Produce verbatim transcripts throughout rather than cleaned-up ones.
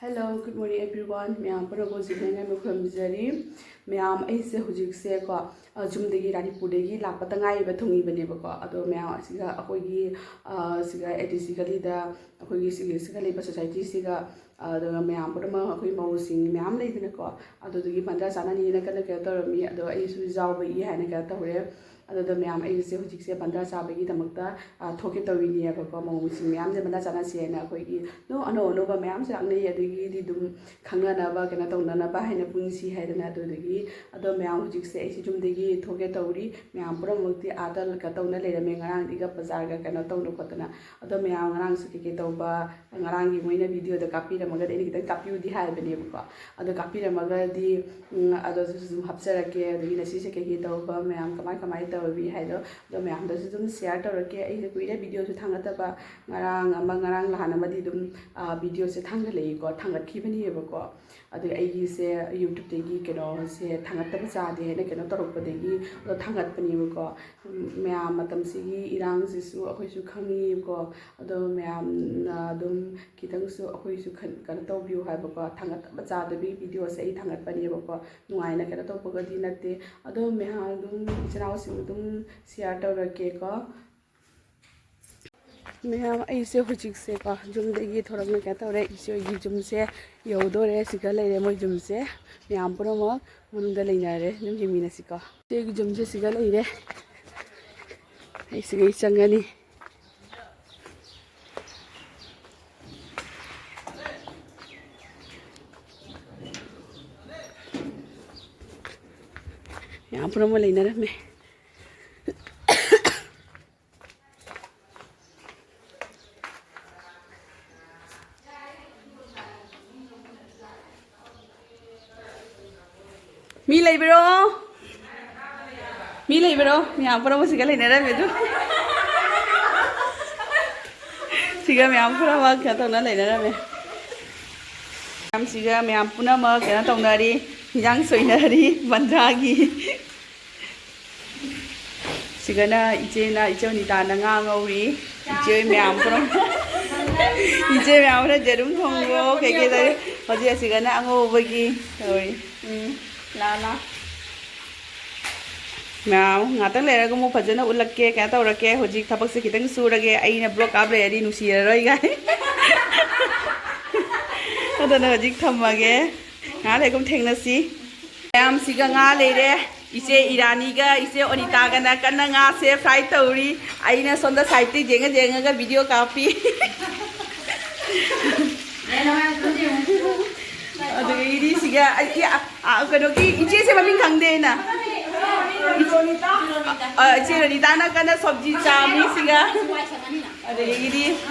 Hello, good morning everyone. ꯃꯌꯥꯝ ꯄꯨꯝꯅꯃꯛꯄꯨ ꯍꯧꯖꯤꯛ ꯅꯨꯡꯉꯥꯏꯕ ꯈꯨꯔꯨꯝꯖꯔꯤ꯫ ꯃꯌꯥꯝ, ꯑꯩꯁꯦ ꯍꯧꯖꯤꯛꯁꯦꯀꯣ, ꯑ, ꯌꯨꯝꯗꯒꯤ, ꯔꯥꯅꯤꯄꯨꯔꯗꯒꯤ ꯂꯥꯛꯄꯗ ꯉꯥꯏꯔꯤꯕ, ꯊꯨꯡꯉꯤꯕꯅꯦꯕꯀꯣ꯫ ꯑꯗꯣ ꯃꯌꯥꯝ, ꯑꯁꯤꯒ ꯑꯩꯈꯣꯏꯒꯤ, ꯑ, ꯁꯤꯒ ꯑꯦ ꯗꯤ ꯁꯤ ꯒꯂꯤꯗ ꯑꯩꯈꯣꯏꯒꯤ ꯁꯤꯒꯤ, ꯁꯤꯒ ꯂꯩꯕ ꯁꯣꯁꯥꯏꯇꯤꯁꯤꯒ, ꯑ, ꯑꯗꯨꯒ ꯃꯌꯥꯝ ꯄꯨꯝꯅꯃꯛ ꯑꯩꯈꯣꯏ ꯃꯧꯁꯤꯡ ꯃꯌꯥꯝ ꯂꯩꯗꯅꯀꯣ, ꯑꯗꯨꯗꯨꯒꯤ ꯕꯟꯗ꯭ꯔꯥ ꯆꯥꯅꯅꯤꯅ ꯀꯟꯅ ꯀꯩꯅꯣ ꯇꯧꯔꯝꯃꯤ꯫ ꯑꯗꯣ ꯑꯩꯁꯨ ꯌꯥꯎꯕꯒꯤ ꯍꯥꯏꯅ ꯀꯩꯅꯣ ꯇꯧꯔꯦ꯫ ꯑꯗꯨꯗ ꯃꯌꯥꯝ, ꯑꯩꯁꯦ ꯍꯧꯖꯤꯛꯁꯦ ꯕꯟꯗ꯭ꯔꯥ ꯆꯥꯕꯒꯤꯗꯃꯛꯇ, ꯑ, ꯊꯣꯛꯀꯦ ꯇꯧꯔꯤꯅꯦꯕꯀꯣ꯫ ꯃꯧꯁꯤꯡ ꯃꯌꯥꯝꯁꯦ ꯕꯟꯗ꯭ꯔꯥ ꯆꯥꯅꯁꯦ ꯍꯥꯏꯅ ꯑꯩꯈꯣꯏꯒꯤ ꯑꯗꯨꯝ ꯑꯅꯧ ꯑꯅꯧꯕ ꯃꯌꯥꯝꯁꯨ ꯂꯥꯛꯅꯩ꯫ ꯑꯗꯨꯒꯤꯗꯤ ꯑꯗꯨꯝ ꯈꯪꯅꯅꯕ, ꯀꯩꯅꯣ ꯇꯧꯅꯅꯕ ꯍꯥꯏꯅ ꯄꯨꯟꯁꯤ ꯍꯥꯏꯗꯅ꯫ ꯑꯗꯨꯗꯒꯤ ꯑꯗꯣ ꯃꯌꯥꯝ, ꯍꯧꯖꯤꯛꯁꯦ ꯑꯩꯁꯦ ꯌꯨꯝꯗꯒꯤ ꯊꯣꯛꯀꯦ ꯇꯧꯔꯤ꯫ ꯃꯌꯥꯝ ꯄꯨꯝꯅꯃꯛꯇꯤ ꯑꯥꯗ ꯀꯩꯅꯣ ꯇꯧꯅ ꯂꯩꯔꯝꯃꯦ, ꯉꯔꯥꯡꯗꯤꯒ ꯕꯖꯥꯔꯒ ꯀꯩꯅꯣ ꯇꯧꯅ ꯈꯣꯠꯇꯅ꯫ ꯑꯗꯣ ꯃꯌꯥꯝ, ꯉꯔꯥꯡꯁꯦ ꯀꯩꯀꯩ ꯇꯧꯕ, ꯉꯔꯥꯡꯒꯤ ꯃꯣꯏꯅ ꯚꯤꯗꯤꯑꯣꯗ ꯀꯥꯞꯄꯤꯔꯝꯃꯒꯗꯤ ꯑꯩꯅ ꯈꯤꯇꯪ ꯀꯥꯞꯄꯤꯌꯨꯗꯤ ꯍꯥꯏꯕꯅꯦꯕꯀꯣ꯫ ꯑꯗꯣ ꯀꯥꯞꯄꯤꯔꯝꯃꯒꯗꯤ, ꯎꯝ, ꯑꯗꯨꯁꯨ ꯑꯗꯨꯝ ꯍꯥꯞꯆꯔꯛꯀꯦ꯫ ꯑꯗꯒꯤ ꯉꯁꯤꯁꯦ ꯀꯩꯀꯩ ꯇꯧꯕ, ꯃꯌꯥꯝ ꯀꯃꯥꯏ ꯀꯃꯥꯏ ꯇꯧꯔꯤ ꯍꯥꯏꯗꯣ, ꯑꯗꯣ ꯃꯌꯥꯝꯗꯁꯨ ꯑꯗꯨꯝ ꯁꯤꯌꯥꯔ ꯇꯧꯔꯛꯀꯦ꯫ ꯑꯩꯁꯦ ꯀꯨꯏꯔꯦ ꯚꯤꯗꯤꯑꯣꯁꯨ ꯊꯥꯡꯒꯠꯇꯕ, ꯉꯔꯥꯡ ꯑꯃ, ꯉꯔꯥꯡ ꯅꯍꯥꯟ ꯑꯃꯗꯤ ꯑꯗꯨꯝ, ꯑ, ꯚꯤꯗꯤꯑꯣꯁꯦ ꯊꯥꯡꯒꯠꯂꯛꯏꯀꯣ, ꯊꯥꯡꯒꯠꯈꯤꯕꯅꯦꯕꯀꯣ꯫ ꯑꯗꯨꯒ ꯑꯩꯒꯤꯁꯦ ꯌꯨꯇ꯭ꯌꯨꯕꯇꯒꯤ ꯀꯩꯅꯣꯁꯦ ꯊꯥꯡꯒꯠꯇꯕ ꯌꯥꯗꯦ ꯍꯥꯏꯅ ꯀꯩꯅꯣ ꯇꯧꯔꯛꯄꯗꯒꯤ ꯑꯗꯣ ꯊꯥꯡꯒꯠꯄꯅꯦꯕꯀꯣ꯫ ꯎꯝ, ꯃꯌꯥꯝ, ꯃꯇꯝꯁꯤꯒꯤ ꯏꯔꯥꯡꯁꯤꯁꯨ ꯑꯩꯈꯣꯏꯁꯨ ꯈꯪꯉꯤꯀꯣ꯫ ꯑꯗꯣ ꯃꯌꯥꯝꯅ ꯑꯗꯨꯝ ꯈꯤꯇꯪꯁꯨ ꯑꯩꯈꯣꯏꯁꯨ ꯈꯟ-, ꯀꯩꯅꯣ ꯇꯧꯕꯤꯌꯨ ꯍꯥꯏꯕꯀꯣ, ꯊꯥꯡꯒꯠꯇꯕ ꯌꯥꯗꯕꯒꯤ ꯚꯤꯗꯤꯑꯣꯁꯦ ꯑꯩ ꯊꯥꯡꯒꯠꯄꯅꯦꯕꯀꯣ꯫ ꯅꯨꯡꯉꯥꯏꯅ ꯀꯩꯅꯣ ꯇꯧꯕꯒꯗꯤ ꯅꯠꯇꯦ꯫ ꯑꯗꯣ ꯃꯌꯥꯝ ꯑꯗꯨꯝ, ꯏꯆꯤꯟ ꯏꯅꯥꯎꯁꯤꯡ ꯑꯗꯨꯝ ꯁꯤꯌꯥꯔ ꯇꯧꯔꯛꯀꯦꯀꯣ꯫ ꯃꯌꯥꯝ, ꯑꯩꯁꯦ ꯍꯧꯖꯤꯛꯁꯦꯀꯣ, ꯌꯨꯝꯗꯒꯤ ꯊꯣꯔꯛꯅ ꯀꯩꯅꯣ ꯇꯧꯔꯦ, ꯏꯆꯦ ꯍꯣꯏꯒꯤ ꯌꯨꯝꯁꯦ ꯌꯧꯗꯣꯔꯦ꯫ ꯁꯤꯒ ꯂꯩꯔꯦ ꯃꯣꯏ ꯌꯨꯝꯁꯦ꯫ ꯃꯌꯥꯝ ꯄꯨꯝꯅꯃꯛ ꯃꯅꯨꯡꯗ ꯂꯩꯅꯔꯦ꯫ ꯑꯗꯨꯝ ꯌꯦꯡꯃꯤꯟꯅꯁꯤꯀꯣ꯫ ꯏꯆꯦꯒꯤ ꯌꯨꯝꯁꯦ ꯁꯤꯒ ꯂꯩꯔꯦ꯫ ꯑꯩ ꯁꯤꯒ ꯑꯩ ꯆꯪꯒꯅꯤ꯫ ꯃꯌꯥꯝ ꯄꯨꯝꯅꯃꯛ ꯂꯩꯅꯔꯝꯃꯦ꯫ ꯃꯤ ꯂꯩꯕ꯭ꯔꯣ? ꯃꯤ ꯂꯩꯕ꯭ꯔꯣ? ꯃꯌꯥꯝ ꯄꯨꯝꯅꯃꯛ ꯁꯤꯒ ꯂꯩꯅꯔꯝꯃꯦ ꯑꯗꯨ꯫ ꯁꯤꯒ ꯃꯌꯥꯝ ꯄꯨꯝꯅꯃꯛ ꯀꯩꯅꯣ ꯇꯧꯅ ꯂꯩꯅꯔꯝꯃꯦ꯫ ꯃꯌꯥꯝꯁꯤꯒ ꯃꯌꯥꯝ ꯄꯨꯝꯅꯃꯛ ꯀꯩꯅꯣ ꯇꯧꯅꯔꯤ, ꯍꯤꯟꯖꯥꯡ ꯁꯣꯏꯅꯔꯤ ꯕꯟꯗ꯭ꯔꯥꯒꯤ꯫ ꯁꯤꯒꯅ ꯏꯆꯦꯅ, ꯏꯆꯦ ꯑꯅꯤꯇꯥꯅ ꯉꯥ ꯉꯧꯔꯤ꯫ ꯏꯆꯦ ꯃꯌꯥꯝ ꯄꯨꯝꯅꯃꯛ꯫ ꯏꯆꯦ ꯃꯌꯥꯝꯅ ꯌꯦꯔꯨꯝ ꯊꯣꯡꯕꯣ ꯀꯩꯀꯩ ꯇꯧꯔꯤ꯫ ꯍꯧꯖꯤꯛ ꯑꯁꯤꯒꯅ ꯑꯉꯧꯕꯒꯤ ꯇꯧꯔꯤ꯫ ꯎꯝ, ꯂꯥ ꯂꯥ꯫ ꯃꯌꯥꯝ ꯉꯥꯛꯇꯪ ꯂꯩꯔꯒ ꯑꯃꯨꯛ ꯐꯖꯅ ꯎꯠꯂꯛꯀꯦ, ꯀꯩꯅꯣ ꯇꯧꯔꯛꯀꯦ꯫ ꯍꯧꯖꯤꯛ ꯊꯕꯛꯁꯦ ꯈꯤꯇꯪ ꯁꯨꯔꯒꯦ, ꯑꯩꯅ ꯕ꯭ꯂꯣꯛ ꯀꯥꯞ ꯂꯩꯔꯗꯤ ꯅꯨꯡꯁꯤꯔꯔꯣꯏ ꯀꯥꯏ꯫ ꯑꯗꯨꯅ ꯍꯧꯖꯤꯛ ꯊꯝꯃꯒꯦ꯫ ꯉꯥꯏꯍꯥꯛ ꯂꯩꯔꯒ ꯑꯃꯨꯛ ꯊꯦꯡꯅꯁꯤ꯫ ꯃꯌꯥꯝꯁꯤꯒ ꯉꯥ ꯂꯩꯔꯦ꯫ ꯏꯆꯦ ꯏꯔꯥꯅꯤꯒ ꯏꯆꯦ ꯑꯣꯅꯤꯇꯥꯒꯅ ꯀꯟꯅ ꯉꯥꯁꯦ ꯐ꯭ꯔꯥꯏ ꯇꯧꯔꯤ꯫ ꯑꯩꯅ ꯁꯣꯝꯗ ꯁꯥꯏꯠꯇ ꯌꯦꯡꯉ ꯌꯦꯡꯉꯒ ꯚꯤꯗꯤꯑꯣ ꯀꯥꯞꯄꯤ꯫ ꯑꯗꯨꯗꯒꯤꯗꯤ ꯁꯤꯒ ꯑꯩ, ꯑ, ꯑ, ꯀꯩꯅꯣꯒꯤ ꯏꯆꯦꯁꯦ ꯃꯃꯤꯡ ꯈꯪꯗꯦ ꯑꯩꯅ꯫ ꯑ, ꯏꯆꯦ ꯔꯣꯅꯤꯇꯥꯅ ꯀꯟꯅ ꯁꯕꯖꯤ ꯆꯥꯝꯃꯤ ꯁꯤꯒ꯫ ꯑꯗꯨꯗꯒꯤꯗꯤ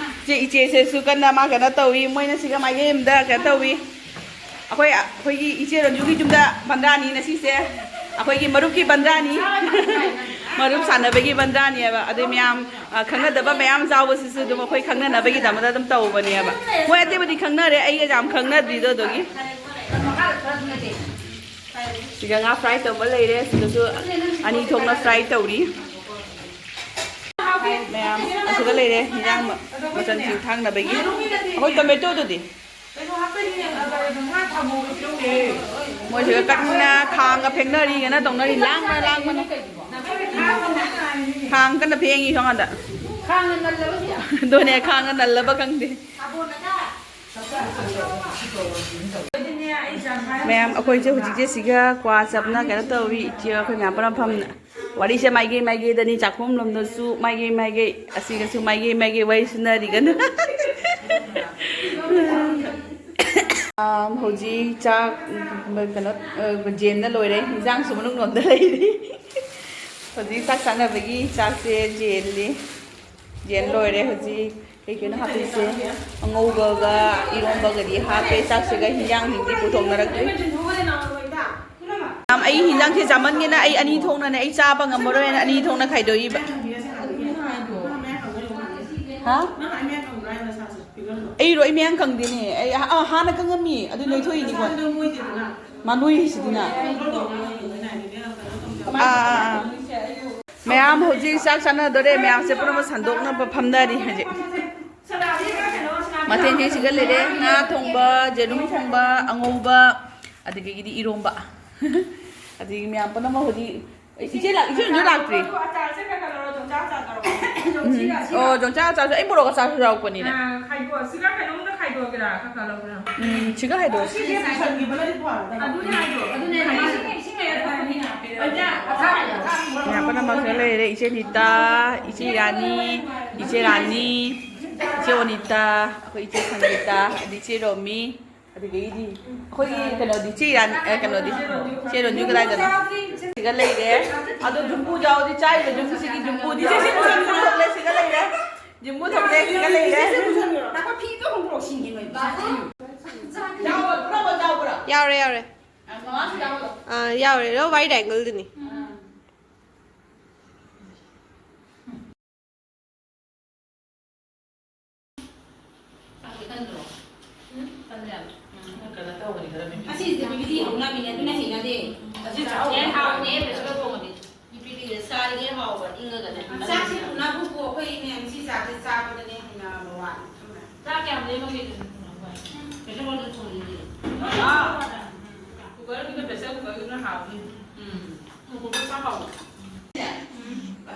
ꯏꯆꯦ, ꯏꯆꯦꯁꯤꯁꯨ ꯀꯟꯅ ꯃꯥ ꯀꯩꯅꯣ ꯇꯧꯏ꯫ ꯃꯣꯏꯅ ꯁꯤꯒ ꯃꯥꯏꯀꯩ ꯑꯃꯗ ꯀꯩꯅꯣ ꯇꯧꯏ꯫ ꯑꯩꯈꯣꯏ, ꯑꯩꯈꯣꯏꯒꯤ ꯏꯆꯦ ꯔꯟꯖꯨꯒꯤ ꯌꯨꯝꯗ ꯕꯟꯗ꯭ꯔꯥꯅꯤ ꯉꯁꯤꯁꯦ꯫ ꯑꯩꯈꯣꯏꯒꯤ ꯃꯔꯨꯞꯀꯤ ꯕꯟꯗ꯭ꯔꯥꯅꯤ꯫ ꯃꯔꯨꯞ ꯁꯥꯟꯅꯕꯒꯤ ꯕꯟꯗ꯭ꯔꯥꯅꯤ ꯍꯥꯏꯕ꯫ ꯑꯗꯩ ꯃꯌꯥꯝ, ꯑ, ꯈꯪꯅꯗꯕ ꯃꯌꯥꯝ ꯌꯥꯎꯕꯁꯤꯁꯨ ꯑꯗꯨꯝ ꯑꯩꯈꯣꯏ ꯈꯪꯅꯅꯕꯒꯤꯗꯃꯛꯇ ꯑꯗꯨꯝ ꯇꯧꯕꯅꯦꯕ꯫ ꯃꯣꯏ ꯑꯇꯩꯕꯨꯗꯤ ꯈꯪꯅꯔꯦ, ꯑꯩꯒ ꯌꯥꯝ ꯈꯪꯅꯗ꯭ꯔꯤꯗꯣ ꯑꯗꯨꯒꯤ꯫ ꯁꯤꯒ ꯉꯥ ꯐ꯭ꯔꯥꯏ ꯇꯧꯕ ꯂꯩꯔꯦ꯫ ꯁꯤꯗꯁꯨ ꯑꯅꯤ ꯊꯣꯛꯅ ꯐ꯭ꯔꯥꯏ ꯇꯧꯔꯤ꯫ ꯃꯌꯥꯝ ꯑꯁꯤꯗ ꯂꯩꯔꯦ ꯍꯤꯟꯖꯥꯡ ꯃ-, ꯃꯆꯜꯁꯤꯡ ꯊꯥꯡꯅꯕꯒꯤ꯫ ꯑꯩꯈꯣꯏ ꯇꯣꯃꯦꯇꯣꯗꯨꯗꯤ? ꯃꯣꯏꯁꯤꯒ ꯀꯟꯅ ꯈꯥꯡꯒ ꯐꯦꯡꯅꯔꯤ, ꯀꯟꯅ ꯇꯧꯅꯔꯤ, ꯂꯥꯡꯕꯅ, ꯂꯥꯡꯕꯅ꯫ ꯈꯥꯡ ꯀꯟꯅ ꯐꯦꯡꯉꯤ ꯁꯣꯝꯀꯥꯟꯗ꯫ ꯑꯗꯨꯅꯦ, ꯈꯥꯡꯅ ꯅꯜꯂꯕ ꯈꯪꯗꯦ꯫ ꯃꯌꯥꯝ, ꯑꯩꯈꯣꯏꯁꯦ ꯍꯧꯖꯤꯛꯁꯦ ꯁꯤꯒ ꯀ꯭ꯋꯥ ꯆꯞꯅ ꯀꯩꯅꯣ ꯇꯧꯔꯤ, ꯏꯆꯦ ꯑꯩꯈꯣꯏ ꯃꯌꯥꯝ ꯄꯨꯂꯞ ꯐꯝꯅ꯫ ꯋꯥꯔꯤꯁꯦ ꯃꯥꯏꯒꯩ ꯃꯥꯏꯒꯩꯗꯅꯤ, ꯆꯥꯛꯈꯨꯝ ꯂꯣꯝꯗꯁꯨ ꯃꯥꯏꯒꯩ ꯃꯥꯏꯒꯩ, ꯑꯁꯤꯒꯁꯨ ꯃꯥꯏꯒꯩ ꯃꯥꯏꯒꯩ ꯋꯥꯔꯤ ꯁꯨꯅꯔꯤꯒꯅꯨ꯫ ꯑꯥꯝ, ꯍꯧꯖꯤꯛ ꯆꯥꯛ, ꯎꯝ, ꯀꯩꯅꯣ, ꯑ, ꯖꯦꯟꯗ ꯂꯣꯏꯔꯦ, ꯏꯟꯖꯥꯡꯁꯨ ꯃꯅꯨꯡ ꯂꯣꯝꯗ ꯂꯩꯔꯤ꯫ ꯍꯧꯖꯤꯛ ꯆꯥꯛ ꯆꯥꯅꯕꯒꯤ ꯆꯥꯛꯁꯦ ꯖꯦꯜꯂꯤ꯫ ꯌꯦꯟ ꯂꯣꯏꯔꯦ꯫ ꯍꯧꯖꯤꯛ ꯀꯩ ꯀꯩꯅꯣ ꯍꯥꯞꯇꯣꯏꯁꯦ? ꯑꯉꯧꯕꯒ ꯏꯔꯣꯝꯕꯒꯗꯤ ꯍꯥꯞꯄꯦ꯫ ꯆꯥꯛꯁꯤꯒ ꯍꯤꯟꯖꯥꯡꯁꯤꯡꯗꯤ ꯄꯨꯊꯣꯛꯅꯔꯛꯇ꯭ꯔꯤ꯫ ꯌꯥꯝ, ꯑꯩ ꯍꯤꯟꯖꯥꯡꯁꯦ ꯆꯥꯃꯟꯒꯤꯅ ꯑꯩ ꯑꯅꯤ ꯊꯣꯛꯅꯅꯦ, ꯑꯩ ꯆꯥꯕ ꯉꯝꯃꯔꯣꯏꯅ ꯑꯅꯤ ꯊꯣꯛꯅ ꯈꯥꯏꯗꯣꯛꯏꯕ꯫ ꯍꯥ? ꯑꯩꯔꯣ? ꯑꯩ ꯃꯌꯥꯡ ꯀꯪꯗꯦꯅꯦ꯫ ꯑꯩ, ꯑꯥ, ꯍꯥꯟꯅ ꯀꯪꯉꯝꯃꯤ꯫ ꯑꯗꯨ ꯅꯣꯏꯊꯣꯛꯏꯅꯤꯀꯣ꯫ ꯃꯥ ꯅꯣꯏꯔꯤꯁꯤꯗꯤꯅ꯫ ꯑꯥ, ꯑꯥ, ꯑꯥ꯫ ꯃꯌꯥꯝ ꯍꯧꯖꯤꯛ ꯆꯥꯛ ꯆꯥꯅꯗꯣꯔꯦ꯫ ꯃꯌꯥꯝꯁꯦ ꯄꯨꯝꯅꯃꯛ ꯁꯟꯗꯣꯛꯅꯕ ꯐꯝꯅꯔꯤ ꯍꯧꯖꯤꯛ꯫ ꯃꯊꯦꯜꯁꯦ ꯁꯤꯒ ꯂꯩꯔꯦ: ꯉꯥ ꯊꯣꯡꯕ, ꯌꯦꯔꯨꯝ ꯊꯣꯡꯕ, ꯑꯉꯧꯕ, ꯑꯗꯒꯤꯗꯤ ꯏꯔꯣꯝꯕ꯫ ꯑꯗꯒꯤ ꯃꯌꯥꯝ ꯄꯨꯝꯅꯃꯛ ꯍꯧꯖꯤꯛ ꯏꯆꯦ ꯂꯥꯛ-, ꯏꯆꯦ ꯍꯧꯖꯤꯛ ꯂꯥꯛꯇ꯭ꯔꯤ꯫ ꯑꯗꯣ ꯑꯆꯥꯔꯁꯦ ꯈꯔ ꯈꯔ ꯂꯧꯔꯣ, ꯌꯣꯡꯆꯥꯛ ꯑꯆꯥꯔ ꯇꯧꯔꯣ꯫ ꯎꯝ꯫ ꯌꯣꯡꯆꯥꯛꯁꯤꯗ ꯑꯣ, ꯌꯣꯡꯆꯥꯛ ꯑꯆꯥꯔꯁꯨ ꯑꯩ ꯃꯣꯔꯣꯛ ꯑꯆꯥꯔꯁꯨ ꯌꯥꯎꯔꯛꯄꯅꯤꯅꯦ꯫ ꯑꯥ, ꯈꯥꯏꯗꯣꯛ-, ꯁꯤꯒ ꯀꯩꯅꯣꯝꯗ ꯈꯥꯏꯗꯣꯛꯑꯒꯦꯔꯥ? ꯈꯔ ꯈꯔ ꯂꯧꯒꯦꯔꯥ? ꯎꯝ, ꯁꯤꯒ ꯍꯥꯏꯗꯣꯛꯑꯣ꯫ ꯁꯤꯁꯦ ꯄꯨꯁꯟꯈꯤꯕꯅꯗꯤ ꯐꯔꯗꯕ꯫ ꯑꯗꯨꯅꯦ ꯍꯥꯏꯗꯣ꯫ ꯑꯗꯨꯅꯦ ꯍꯥꯏꯗꯣ꯫ ꯏꯁꯤꯡ, ꯏꯁꯤꯡ ꯂꯩꯔ ꯊꯝꯃꯅꯤꯅ꯫ ꯑꯗ ꯑꯊꯥꯕꯗꯣ, ꯑꯊꯥꯕꯗꯣ ꯃꯌꯥꯝ ꯄꯨꯝꯅꯃꯛꯁꯤꯗ ꯂꯩꯔꯦ꯫ ꯏꯆꯦ ꯅꯤꯇꯥ, ꯏꯆꯦ ꯔꯥꯅꯤ, ꯏꯆꯦ ꯔꯥꯅꯤ, ꯏꯆꯦ ꯑꯣꯅꯤꯇꯥ, ꯑꯩꯈꯣꯏ ꯏꯆꯦ ꯁꯪꯒꯤꯇꯥ, ꯑꯗꯩ ꯏꯆꯦ ꯔꯣꯃꯤ, ꯑꯗꯨꯗꯒꯤꯗꯤ ꯑꯩꯈꯣꯏꯒꯤ ꯀꯩꯅꯣꯗꯤ, ꯆꯦ ꯌꯥꯟ-, ꯑ, ꯀꯩꯅꯣꯗꯤ, ꯆꯦ ꯔꯣꯟꯖꯨ ꯀꯗꯥꯏꯗꯅꯣ? ꯁꯤꯒ ꯂꯩꯔꯦ꯫ ꯑꯗꯣ ꯖꯨꯝꯕꯨ ꯌꯥꯎꯔꯗꯤ ꯆꯥꯔꯤꯕ ꯖꯨꯝꯕꯨꯁꯤꯒꯤ ꯖꯨꯝꯕꯨꯗꯤ ꯁꯤꯒ ꯂꯩꯔꯦ꯫ ꯖꯨꯝꯕꯨ ꯊꯣꯛꯂꯦ, ꯁꯤꯒ ꯂꯩꯔꯦ꯫ ꯉꯥꯏꯈꯣ, ꯐꯤꯗꯣ ꯑꯃꯨꯛ ꯄꯨꯔꯛꯑꯣ, ꯁꯤꯡꯒꯤ ꯅꯣꯏ꯫ ꯌꯥꯎꯕ꯭ꯔꯣ, ꯌꯥꯎꯕ꯭ꯔꯣ? ꯌꯥꯎꯔꯦ, ꯌꯥꯎꯔꯦ꯫ ꯑ, ꯃꯃꯥꯁꯨ ꯌꯥꯎꯍꯜꯂꯣ꯫ ꯑꯥ, ꯌꯥꯎꯔꯦ꯫ ꯂꯣ, ꯋꯥꯏꯠ ꯑꯦꯡꯒꯜꯗꯨꯅꯤ꯫ ꯑꯥ꯫ ꯆꯥꯛꯇꯤ ꯀꯟꯗ꯭ꯔꯣ? ꯎꯝ? ꯀꯜꯂꯦ ꯌꯥꯝ꯫ ꯎꯝ, ꯀꯩꯅꯣ ꯇꯧꯕꯅꯤ ꯈꯔ ꯃꯤꯃꯤ꯫ ꯑꯁꯤꯁꯤꯗꯤ ꯃꯤꯃꯤꯗꯤ ꯍꯧꯅꯕꯤꯅꯦ, ꯑꯗꯨꯅ ꯍꯩꯅꯗꯦ꯫ ꯑꯁꯤ ꯆꯥꯎ꯫ ꯆꯥꯎ꯫ ꯑꯦ, ꯍꯥꯎꯕꯅꯦ, ꯄ꯭ꯔꯦꯁꯔ ꯀꯨꯀꯔ ꯊꯣꯡꯉꯗꯤ꯫ ꯅꯨꯄꯤꯗꯤ ꯆꯥꯔꯤꯉꯩ ꯍꯥꯎꯕ, ꯏꯪꯉꯒꯅꯦ꯫ ꯆꯥꯛꯁꯤ ꯄꯨꯅꯕꯕꯨ ꯑꯩꯈꯣꯏ ꯃꯌꯥꯝ ꯁꯤ ꯆꯥꯛꯁꯤ ꯆꯥꯕꯗꯅꯦ ꯍꯩꯅꯕ ꯋꯥꯠꯂꯤ꯫ ꯆꯥꯛ ꯀꯌꯥꯝ ꯂꯦꯝꯃꯒꯦ ꯑꯗꯨꯗꯤ ꯄꯨꯅꯕ? ꯎꯝ꯫ ꯄ꯭ꯔꯦꯁꯔ ꯀꯨꯀꯔꯗ ꯊꯣꯡꯉꯤꯗꯨꯗꯤ꯫ ꯑꯥ꯫ ꯀꯨꯀꯔꯒꯤꯅ, ꯄ꯭ꯔꯦꯁꯔ ꯀꯨꯀꯔꯒꯤꯅ ꯍꯥꯎꯅꯤ꯫ ꯎꯝ꯫ ꯎꯝ, ꯀꯨꯀꯔ ꯆꯥꯛ ꯍꯥꯎꯕ꯫ ꯎꯝ꯫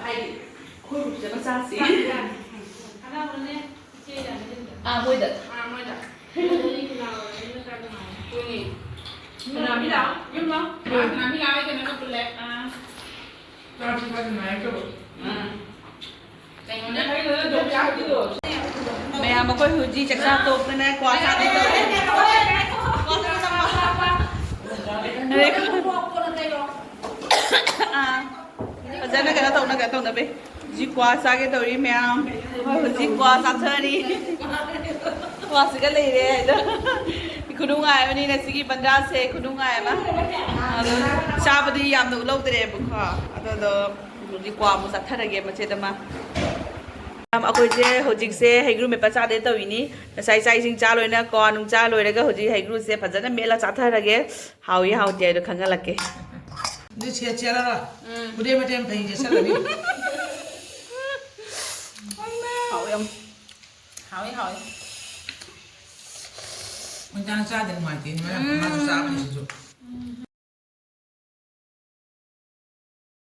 ꯍꯥꯏꯗꯤ, ꯑꯩꯈꯣꯏ ꯒ꯭ꯔꯨꯞꯁꯦ ꯃꯆꯥꯁꯤ꯫ ꯀꯅꯥꯅꯣꯅꯦ? ꯏꯆꯦ ꯌꯥꯅꯤ꯫ ꯑꯥ, ꯃꯣꯏꯗ꯫ ꯑꯥ, ꯃꯣꯏꯗ꯫ ꯎꯝ꯫ ꯀꯅꯥ ꯃꯤ ꯂꯥꯛꯑꯣ? ꯌꯨꯝ ꯂꯥꯛꯑꯣ꯫ ꯎꯝ꯫ ꯀꯅꯥ ꯃꯤ ꯂꯥꯛꯑꯣ? ꯑꯩ ꯀꯩꯅꯣꯒ ꯄꯨꯜꯂꯦ꯫ ꯑꯥ꯫ ꯆꯥꯛꯁꯤ ꯈꯔ ꯅꯨꯡꯉꯥꯏꯔꯛꯇꯕ꯫ ꯎꯝ꯫ ꯀꯩꯅꯣꯅꯦ? ꯃꯌꯥꯝ ꯑꯩꯈꯣꯏ ꯍꯧꯖꯤꯛ ꯆꯥꯛꯆꯥ ꯇꯣꯛꯇꯅ ꯀ꯭ꯋꯥ ꯆꯥꯒꯦ ꯇꯧꯔꯤ꯫ ꯑꯥ꯫ ꯐꯖꯅ ꯀꯩꯅꯣ ꯇꯧꯅ, ꯀꯩꯅꯣ ꯇꯧꯅꯕꯤ꯫ ꯍꯧꯖꯤꯛ ꯀ꯭ꯋꯥ ꯆꯥꯒꯦ ꯇꯧꯔꯤ ꯃꯌꯥꯝ꯫ ꯍꯣꯏ, ꯍꯧꯖꯤꯛ ꯀ꯭ꯋꯥ ꯆꯥꯊꯔꯤ꯫ ꯀ꯭ꯋꯥꯁꯤꯒ ꯂꯩꯔꯦ ꯑꯗꯣ꯫ ꯈꯨꯅꯨꯡꯉꯥꯏ ꯑꯃꯅꯤ ꯉꯁꯤꯒꯤ ꯕꯟꯗꯥꯁꯦ, ꯈꯨꯅꯨꯡꯉꯥꯏ ꯑꯃ꯫ ꯑꯗꯣ ꯆꯥꯕꯗꯤ ꯌꯥꯝꯅ ꯎꯠꯍꯧꯗ꯭ꯔꯦꯕꯀꯣ꯫ ꯑꯗꯨꯗꯣ ꯍꯧꯖꯤꯛ ꯀ꯭ꯋꯥ ꯑꯃꯨꯛ ꯆꯥꯊꯔꯒꯦ ꯃꯆꯦꯠ ꯑꯃ꯫ ꯑꯩꯈꯣꯏꯁꯦ ꯍꯧꯖꯤꯛꯁꯦ ꯍꯩꯒ꯭ꯔꯨ ꯃꯦꯠꯄ ꯆꯥꯗꯦ ꯇꯧꯔꯤꯅꯤ꯫ ꯉꯁꯥꯏ ꯆꯥꯛ ꯏꯁꯤꯡ ꯆꯥ ꯂꯣꯏꯅ, ꯀ꯭ꯋꯥ ꯅꯨꯡ ꯆꯥ ꯂꯣꯏꯔꯒ ꯍꯧꯖꯤꯛ ꯍꯩꯒ꯭ꯔꯨꯁꯦ ꯐꯖꯅ ꯃꯦꯠꯂ ꯆꯥꯊꯔꯒꯦ꯫ ꯍꯥꯎꯏ ꯍꯥꯎꯇꯦ ꯍꯥꯏꯗꯣ ꯈꯪꯍꯜꯂꯛꯀꯦ꯫ ꯑꯗꯨ ꯁꯦꯠ ꯁꯦꯠꯂꯔꯣꯏ꯫ ꯎꯝ꯫ ꯈꯨꯗꯩ ꯃꯇꯦꯛ ꯑꯃ ꯐꯩ ꯁꯦꯠꯆꯜꯂꯅꯤ꯫ ꯍꯥꯎ ꯌꯥꯝ꯫ ꯍꯥꯎꯏ, ꯍꯥꯎꯏ꯫ ꯏꯟꯖꯥꯡ ꯆꯥꯗ ꯅꯨꯡꯉꯥꯏꯇꯦ꯫ ꯃꯥꯁꯨ ꯆꯥꯕꯅꯤ ꯁꯤꯁꯨ꯫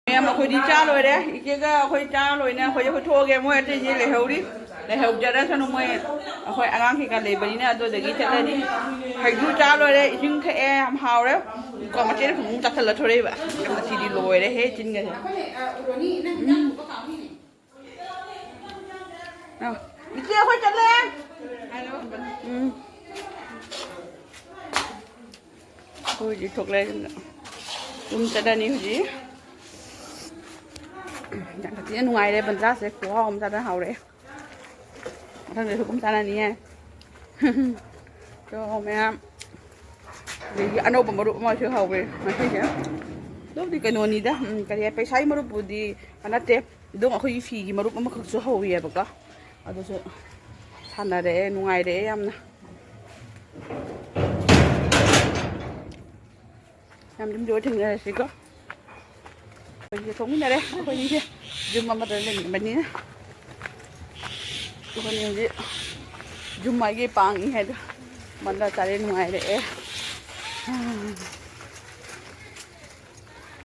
ꯃꯌꯥꯝ, ꯑꯩꯈꯣꯏꯗꯤ ꯆꯥ ꯂꯣꯏꯔꯦ꯫ ꯏꯆꯦꯒ ꯑꯩꯈꯣꯏ ꯆꯥ ꯂꯣꯏꯅ ꯑꯩꯈꯣꯏ ꯊꯣꯛꯑꯒꯦ꯫ ꯃꯣꯏ ꯑꯇꯩꯁꯦ ꯂꯩꯍꯧꯔꯤ꯫ ꯂꯩꯍꯧꯖꯔꯁꯅꯨ, ꯃꯣꯏ ꯑꯩꯈꯣꯏ ꯑꯉꯥꯡ ꯀꯩꯀꯥ ꯂꯩꯕꯅꯤꯅ꯫ ꯑꯗꯨꯗꯒꯤ ꯆꯠꯂꯅꯤ꯫ ꯍꯩꯒ꯭ꯔꯨ ꯆꯥ ꯂꯣꯏꯔꯦ, ꯏꯁꯤꯡ ꯊꯛꯑꯦ, ꯌꯥꯝ ꯍꯥꯎꯔꯦ꯫ ꯀꯣ, ꯃꯆꯦꯅ ꯐꯃꯨꯡ ꯆꯥꯁꯤꯜꯂ ꯊꯣꯔꯛꯏꯕ꯫ ꯉꯁꯤꯗꯤ ꯂꯣꯏꯔꯦꯍꯦ ꯆꯤꯟꯒꯁꯦ꯫ ꯎꯝ꯫ ꯑ, ꯏꯆꯦ, ꯑꯩꯈꯣꯏ ꯆꯠꯂꯦ꯫ ꯎꯝ꯫ ꯑꯩꯈꯣꯏ ꯍꯧꯖꯤꯛ ꯊꯣꯛꯂꯛꯑꯦ꯫ ꯌꯨꯝ ꯆꯠꯂꯅꯤ ꯍꯧꯖꯤꯛ꯫ ꯌꯥꯝ ꯊꯤꯅ ꯅꯨꯡꯉꯥꯏꯔꯦ꯫ ꯕꯟꯗ꯭ꯔꯥꯁꯦ ꯈꯨꯍꯥꯎ ꯑꯃ ꯆꯥꯗꯅ ꯍꯥꯎꯔꯦ꯫ ꯃꯊꯪꯗꯁꯨ ꯑꯗꯨꯝ ꯆꯥꯅꯅꯤꯌꯦ꯫ ꯆꯣ ꯃꯌꯥꯝ꯫ ꯑꯗꯒꯤ ꯑꯅꯧꯕ ꯃꯔꯨꯞ ꯑꯃꯁꯨ ꯍꯧꯋꯦ ꯉꯁꯤꯁꯦ꯫ ꯑꯗꯨꯕꯨꯗꯤ ꯀꯩꯅꯣꯅꯤꯗ, ꯎꯝ, ꯀꯔꯤ ꯍꯥꯏ, ꯄꯩꯁꯥꯒꯤ ꯃꯔꯨꯞꯄꯨꯗꯤ ꯅꯠꯇꯦ꯫ ꯑꯗꯨꯝ ꯑꯩꯈꯣꯏꯒꯤ ꯐꯤꯒꯤ ꯃꯔꯨꯞ ꯑꯃꯈꯛꯁꯨ ꯍꯧꯔꯤꯑꯕꯀꯣ꯫ ꯑꯗꯨꯁꯨ ꯁꯥꯟꯅꯔꯛꯑꯦ, ꯅꯨꯡꯉꯥꯏꯔꯛꯑꯦ ꯌꯥꯝꯅ꯫ ꯌꯥꯝ ꯑꯗꯨꯝ ꯂꯣꯏ ꯊꯦꯡꯅꯔꯁꯤꯀꯣ꯫ ꯑꯩꯈꯣꯏꯁꯦ ꯊꯣꯛꯃꯤꯟꯅꯔꯦ꯫ ꯑꯩꯈꯣꯏꯅꯤꯁꯦ ꯌꯨꯝ ꯑꯃꯗ ꯂꯩꯅꯤꯡꯕꯅꯤꯅ꯫ ꯑꯩꯈꯣꯏꯅꯤ ꯍꯧꯖꯤꯛ ꯌꯨꯝ ꯃꯥꯏꯒꯤ ꯄꯥꯡꯉꯤ ꯍꯥꯏꯗꯣ꯫ ꯃꯟꯗ ꯆꯥꯔꯦ, ꯅꯨꯡꯉꯥꯏꯔꯛꯑꯦ꯫